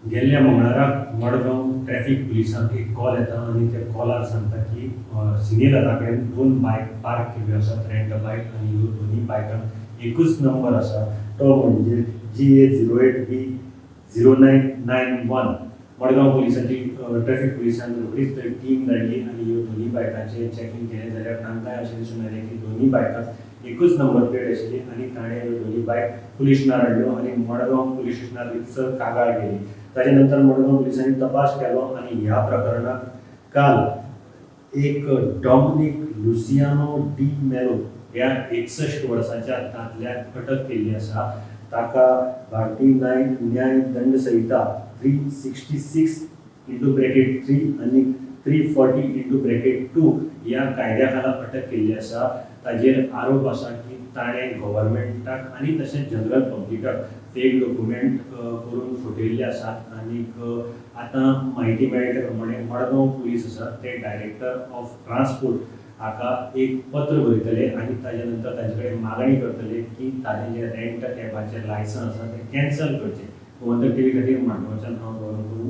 गेल्ल्या मंगळाराक मडगांव ट्रॅफिक पुलिसांक एक कॉल येता आनी त्या कॉलार सांगता की सिनेलता कडेन दोन बायक पार्क केल्ल्यो आसात, रेंट बायक, आनी ह्यो दोनूय बायकांक एकूच नंबर आसा, तो म्हणजे GA 08 B 0991. Madgaon पुलिसांची, ट्रॅफिक पुलिसान रोखडीच थंय टीम धाडली आनी ह्यो दोनूय बायकांचें चॅकींग केलें जाल्यार तांकांय अशें दिसून आयलें की दोनूय बायकांक एकूच नंबर प्लेट आशिल्ली आनी ताणें ह्यो दोनूय बायक पुलीस स्टेशनार हाडल्यो आनी मडगांव पुलीस स्टेशनार रितसर कागाळ केली. ताजे नंतर मडगांव पुलिसांनी तपास केलो आनी ह्या प्रकरणात काल एक डॉमनीक लुसियानो डी मेलो ह्या 61 वर्साच्या दादल्याक अटक केल्ली आसा. ताका भारतीय न्याय दंड संहिता 366(3) आनी 340(2) ह्या कायद्या खाला अटक केल्ली आसा. ताजेर आरोप आसा की ताणें गव्हर्मेंटाक आनी तशेंच जनरल पब्लिकाक फेक डॉक्युमेंट करून फटयल्ले आसात. आनीक आतां म्हायती मेळ्ळी त्या प्रमाणे मडगांव पुलीस आसात ते डायरेक्टर ऑफ ट्रान्सपोर्ट हाका एक पत्र बरयतले आनी ताजे नंतर ताजे कडेन मागणी करतले की ताजें जें रेंट कॅबाचें लायसन्स आसा तें कॅन्सल करचें. गोमंतक टीव्ही खातीर मडगांवच्यान हांव गौरव प्रभू.